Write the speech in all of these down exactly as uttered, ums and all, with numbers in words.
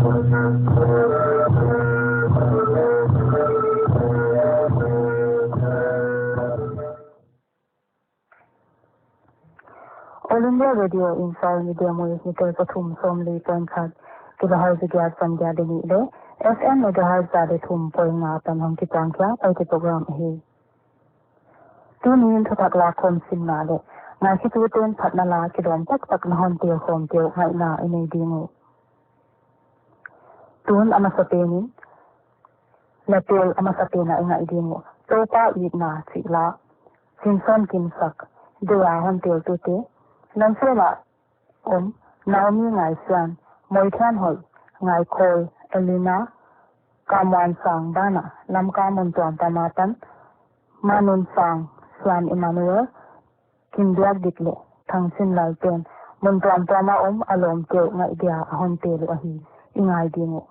All India Radio Imphal Media Wave meter pathum sawmli point khat, kilohertz giat sawmgiat leh nih leh F M megahertz za leh thum point nga apan hong kipuang khia Paite program ahi. Tuni'n thuthak lakhawm simna leh ngaikhiatuten phatna la kilawm taktak na hon telkhawm kei uh ngaihna i nei ding uh. Tun a masapen in, la tel a masapen a i ngaih ding uh Toupa Itna chih la, Simson Kimsak, dia hon teltute, Lamsela om, Naomi Ngaisian, Moithianhoih, Ngaikhawl, Elina, Kamuansang banah, Lamka mun tuamtuam apan, Manunsang, Sian Emmanuel, Kimbiakdik leh Thangsinlal ten, mun tuamtuam a om a lawmte uh ngaih dia a hon tel uh ahi, i ngai ding uh.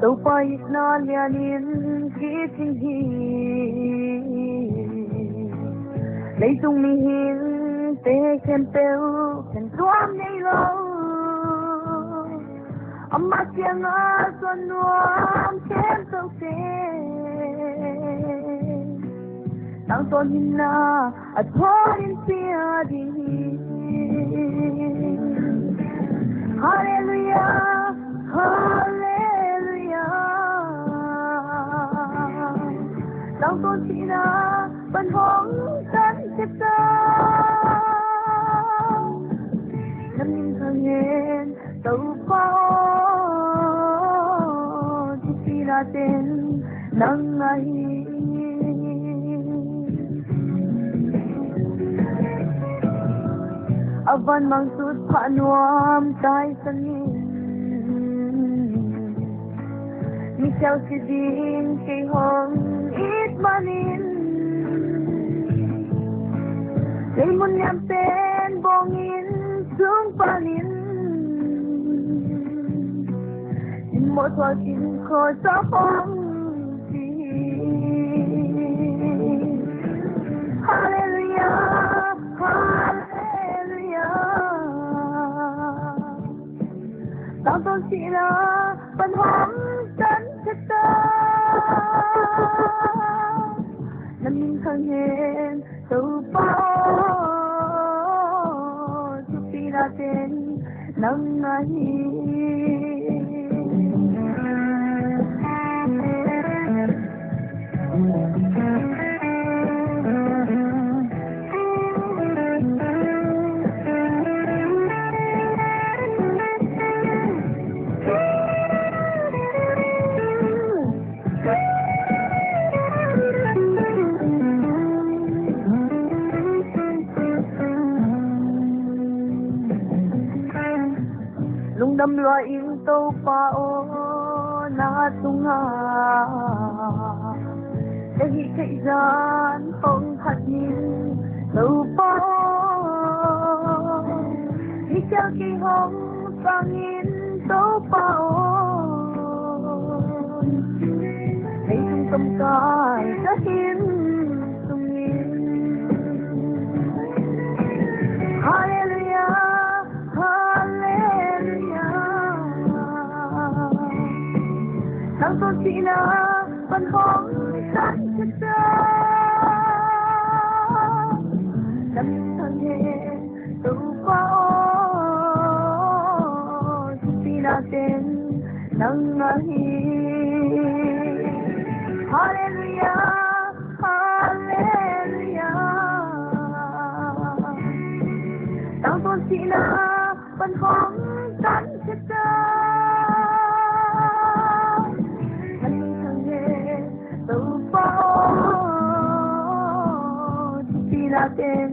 Toupa itna lianin kiching hi. Leitung mihingte khempeuh khentuam neilou, ama kianga suan nuam khempeuhte, tangtawn hinna a thuanin pia ding hi. Hallelujah, hallelujah. Tangtawn sihna apan hong tan sek ta. Na min thang hen Toupa aw, thupina ten nang ahi. A van mang sut phah nuam taisan in, mi siau si ding kei hong it manin, lei mun liam pen bawngin sung panin, in mo tual kin kho sa hong si. Hallelujah, hallelujah. Tangtawn sihna apan hong tan sek ta. Na min thang hen Toupa aw, thupina ten nang ahi. Lungdam lua ing Toupa aw, na tunga ka hih theih zan hong phat ning Toupa aw, mi siau kei hong sang in Toupa aw, leitung tomkai ka hing sungin. Hallelujah, hallelujah. Tangtawn sihna apan hong tan sek ta. Na min thang hen Toupa aw, thupina ten nang ahi. Hallelujah, hallelujah. Tangtawn sihna apan hong tan sek ta. Na min thang hen Toupa aw, thupina ten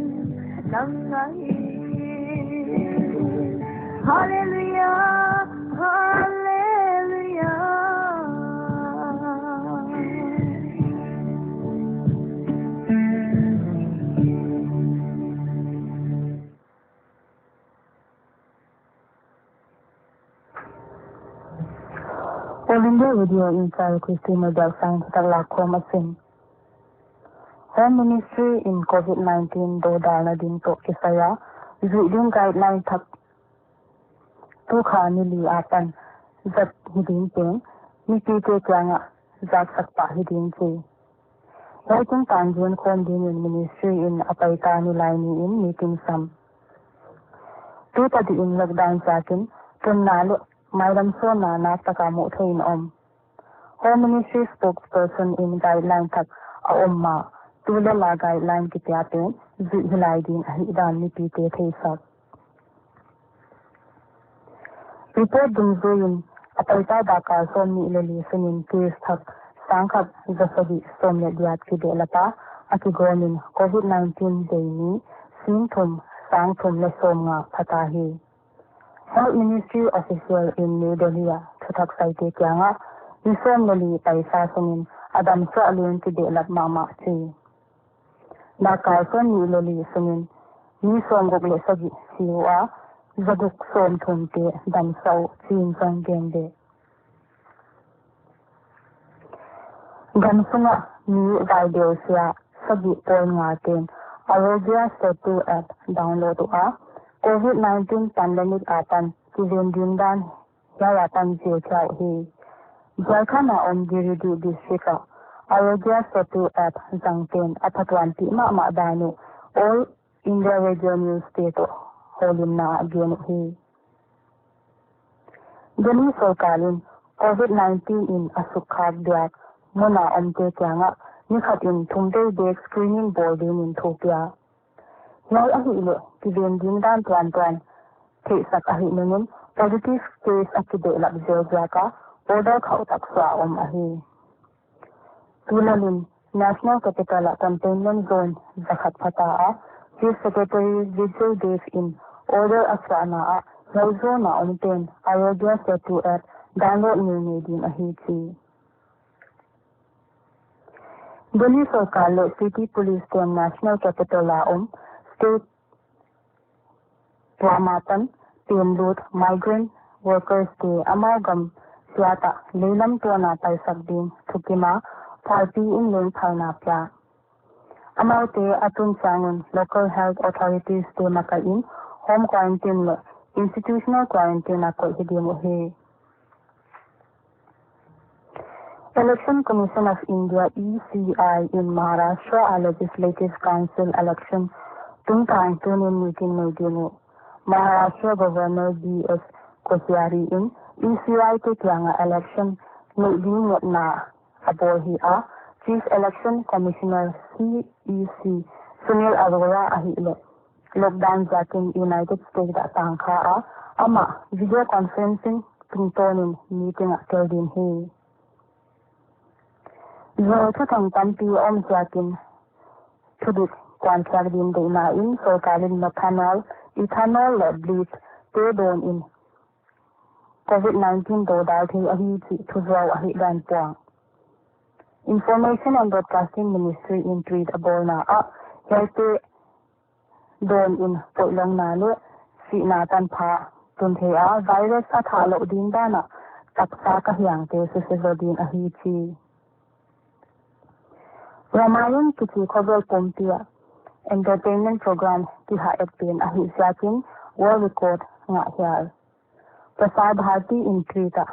nang ahi. Hallelujah, hallelujah. All India Radio Imphal, Christy Mabel Sang, thutak lakkhawm a sim. Home Ministry in COVID nineteen dodalna ding toh kisai a zuih ding guideline thak tu kha ni li apan zat hi ding teng mipite kiangah zatsak pah hi ding chi. Hiai tungtang gen khawm dingin Ministry in a paita Nilaini in meeting sam. Tuta dingin lockdown ziakin tunna leh mailam suanna nak taka muh theihin om. Home Ministry spokesperson in guideline thak a om mah, tu leh la guideline kipia pen zuih hi lai ding ahihdan mipite theisak. Report dungzuiin a paita dakkal sawmnih leh li sungin case thak sangkhat zasagih sawm leh giat kibehlap a, a kigawmin COVID nineteen bei mi sing thum, sang thum leh sawmnga phata hi. Health Ministry official in New Delhi a thuthak saite kiangah mi sawm leh li paisa sungin a damsuah leng kibehlap mahmah chi. Dakkal sawmnih leh li sungin mi sawmguk leh sagih si ua, zaguk sawmthum te damsak uh chiin zong gen dek. Gam sungah mi vai deuh sia sagih point nga ten Aarogya Setu app download ua, COVID nineteen pandemic apan kiven ding dan hiai apan zil chiau hi. Jharkhand a om Giridih district ah Aarogya Setu app zang ten a phatuampih mahmah dan uh All India Radio News te toh houlimna ah gen uh hi. Delhi sorkar in COVID nineteen in a sukkhak diak mun a omte kiangah ni khat in thum vei bek screening bawl dingin thu pia. Hiai ahihleh kiven ding dan tuamtuam theihsak ahih nungin positive case a kibehlap zel ziaka order khauhtak suah om ahi. Tulel in National Capital ah containment zone zakhat phata a, Chief Secretary Vijay Dave in order a suahna ah hiai zone a omten Aarogya Setu app download ngeingei ding ahi chi. Delhi sorkar leh city police ten National Capital a om state tuam apan pen lut migrant workers te amau gam siat ah leilam tuan a paisak ding thukim a phalpi in leng phalna pia. Amaute a tun chiang un local health authorities te makaih in home quarantine leh institutional quarantine a koih hi ding uhi. Election Commission of India, E C I, in Maharashtra a Legislative Council election tungtang tunin meeting nei ding uh. Maharashtra Governor B S Koshiyari in E C I te kiangah election neih ding ngetna a bawl hi a, Chief Election Commissioner, C E C, Sunil Arora ahihleh lockdown ziakin United States ah tangkha a, amah video conferencing tungtawnin meeting ah tel ding hi. Zuau thuthang tampi om ziakin thudik kuan thiak ding deihna in sorkar in methanol, ethanol leh bleach te dawn in COVID nineteen dodal thei ahi chih thuzuau ahihdan puang. Information and Broadcasting Ministry in tweet a bawlna ah hiaite dawn in poihlawkna leh sihna tanpha tun thei a, virus a thah louh ding dan ah taksa ka hiangte susia zaw ding ahi chi. Ramayan kichi khovel pumpi ah entertainment program kihah et pen ahih ziakin world record ngah hial. Prasar Bharati in tweet ah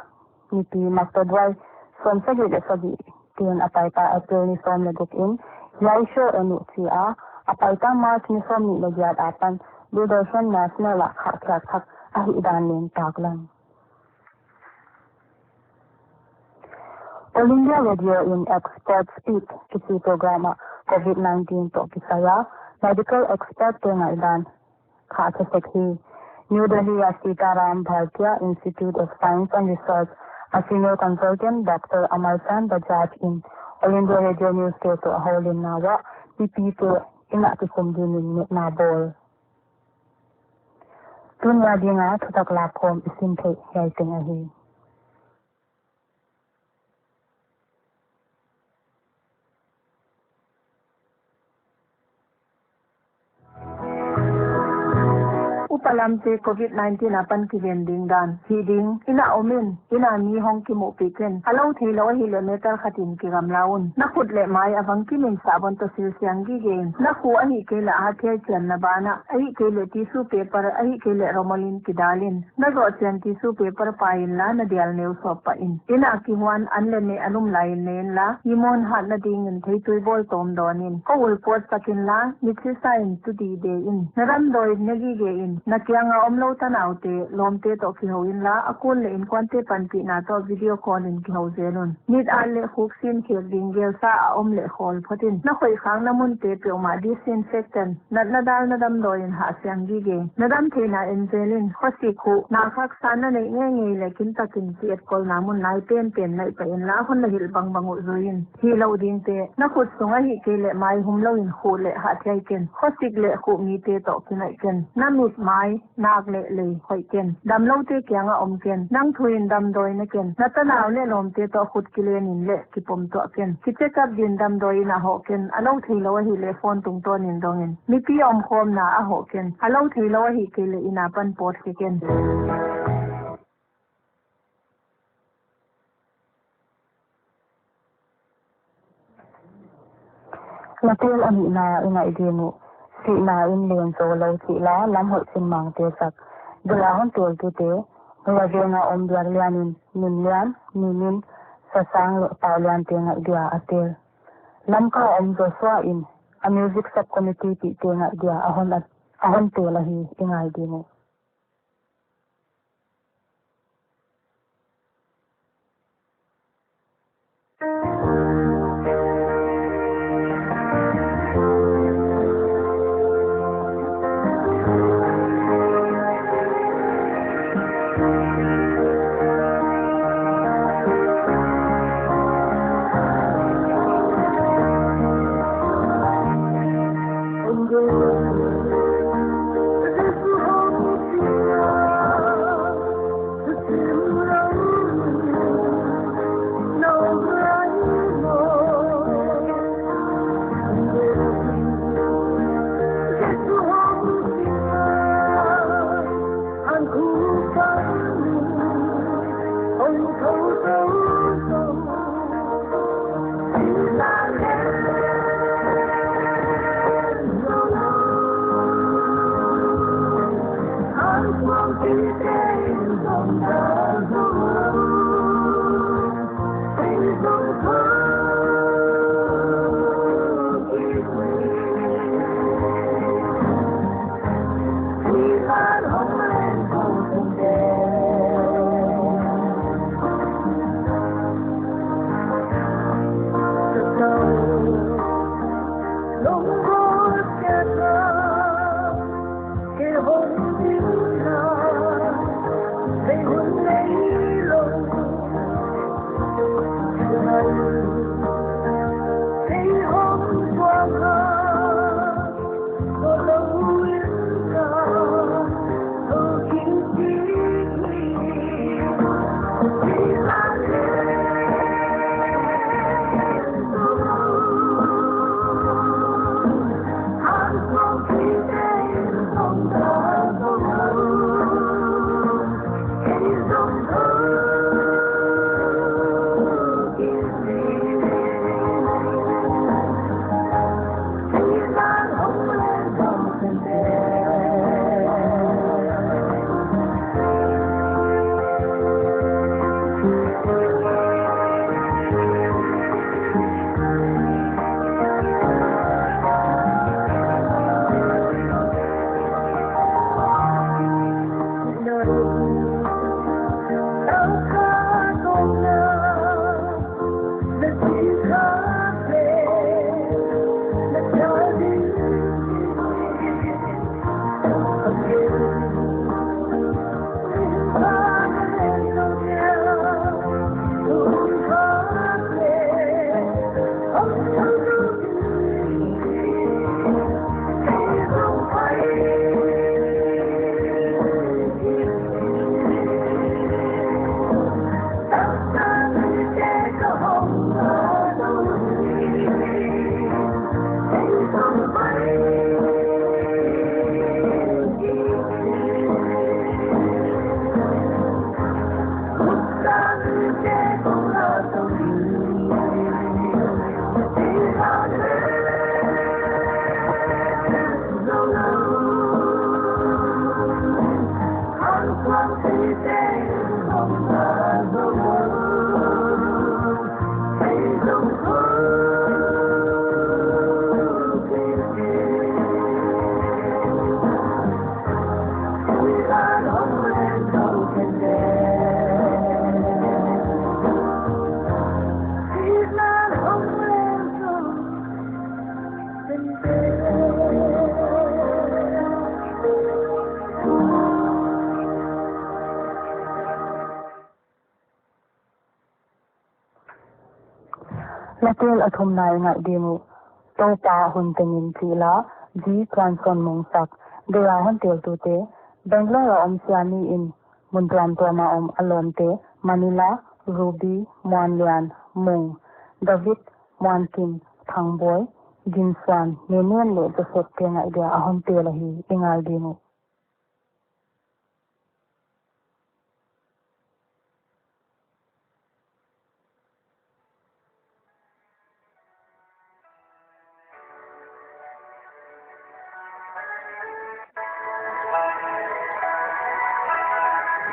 mipi maktaduai sawmsagih leh sagih ten a paita April ni sawm leh guk in hiai show en uh chi a, a paita March ni sawmnih leh giat apan Doordarshan National ah khahkhiak thak ahihdan leng taklang. All India Radio in Expert Speak kichi program ah COVID nineteen toh kisai a medical expert te ngaihdan khahkhe sek hi. New Delhi a Sitaram Bhartiya Institute of Science and Research a senior consultant Doctor Amarchand Bajaj in All India Radio News te toh a houlimna uah mipite inn ah kikhum dingin ngetna bawl. Tuni a dinga thutak lakkhawm i sim theih hiai teng ahi. A lamte covid nineteen apan kiven ding dan. Hih ding, inn a om in, inn a mi hong kimuhpih ken. A lou theilou ahihleh meter khat in kigamla un. Na khut leh mai a bangkim in sabon toh sil siang gige in. Na khuh ahihkeileh hathiai chianna banah, ahihkeileh tissue paper, ahihkeileh rumal in kidal in. Na zoh chian tissue paper pai inla na dial neu sawp pah in. Inn a kihuan an leh neh a lum lai in ne inla, imun hatna dingin theitui bawl tawm dawn in. Ko ul puat sak inla, mit sisa in tu dide in. Na damdawi in ne gige in. Na kianga omlou tanaute, lawmte toh kihou inla, a kun leh innkuante panpihna toh video call in kihou zel un. Mit at leh khuk sin khek ding gelsa a om leh khawl phot in. Na khoih khakna munte peuhmah disinfectant, natna dalna damdawi in hah siang gige. Na dam theihna en zel in, khosik, khuh, nak haksa na neih ngeingei leh kintakin ki etkolna mun nai penpen naih pah inla hon na hilh bangbang uh zui in. Hih louh dingte, na khut sung ahihkeileh mai humlou in khuh leh hathiai ken. Khosik leh khuh mite toh kinaih ken. Na mit, mai, nak leh lei hoih ken. Damloute kianga om ken. Nang thu in damdawi ne ken. Na tanau leh lawmte toh khut kilen in leh kipom tuah ken. Ki check up din damdawi inn a hoh ken. A lou theilou ahihleh phone tungtawn in dong in. Mipi omkhawmna a hoh ken. A lou theilou ahihkeileh inn apan pawt khe ken. Na tel a nihna i ngaih ding uh. Sihna in len zou lou chih la, lam hoih chin Mangte sak. Bel a hon teltute, Mual Veng a om Biaklian in, Minlian, Mimin, Sasang leh Paulian te ngaih dia a tel. Lamka om Joshua in, a music sub committee pihte ngaih dia a hon, a hon tel ahi, i ngai ding uh. Latel a thumna i ngaih ding uh. Toupa Hun Tengin chih la, G. Tuanson Mungsak. Deih a hon teltute: Bangalore a om Siami in mun tuamtuam a om a lawmte Manila, Ruby, Muanlian, Mung, David, Muankim, Thangboi, Ginsuan, Nenen leh Joseph te ngaih dia a hon tel ahi, i ngai ding uh.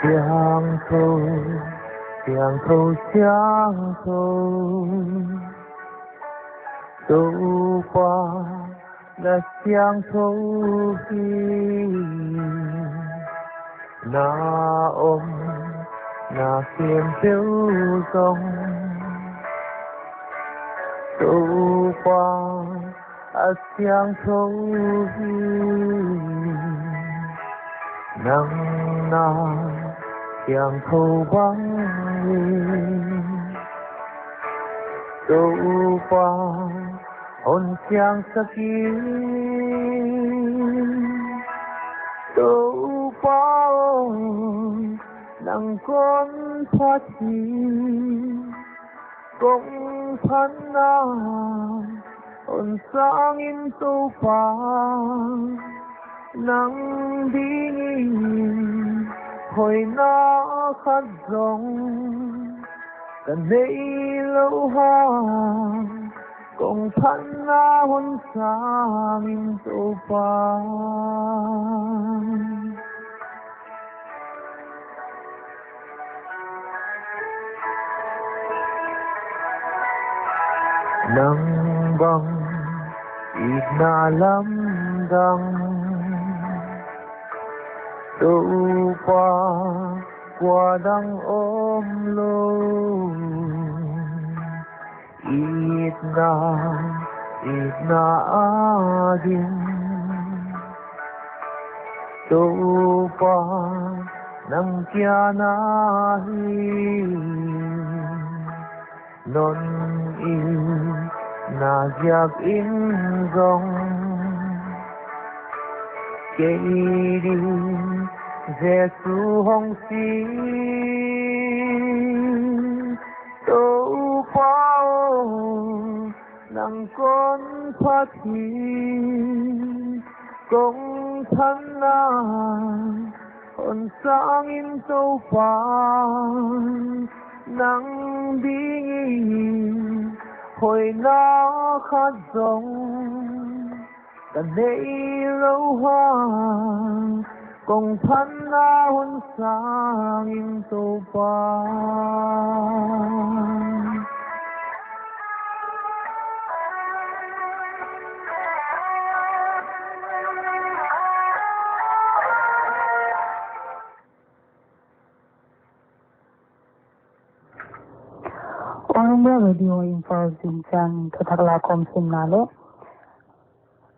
Siangthou, siangthou, siangthou, Toupa na siangthou hi. Na om na siam peuh zong Toupa a siangthou hi. Nang na siangthou bang in Toupa hon siangsak in. Toupa aw, nang kon phat hi. Kong phatna hon sang in Toupa, nang dingin hoihna khat zong ka nei lou hang, kong phatna hon sang in Toupa. Nang bang itna lamdang Toupa kua dang omlou. Itna, itna a ding Toupa nang kia na hi. Non itna ziak in zong kei ding Jesu hong si. Toupa aw, nang kon phat hi. Kong phatna hon sang in Toupa, nang dingin hoihna khat zong ka nei lou hang, kong phatna hon sang in Toupa. All India Radio Imphal zingchiang in thuthak la khawm simna leh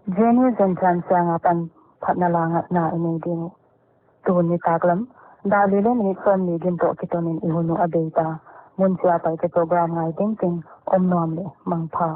Jenny Zentran chiang apan phatna la ngaihna i nei ding uh. Tuni nitaklam dak li leh minute sawmli gin toh kiton in i hun uh a bei ta. Mun chiah a paite program ngai tengteng om nuam leh mangpha.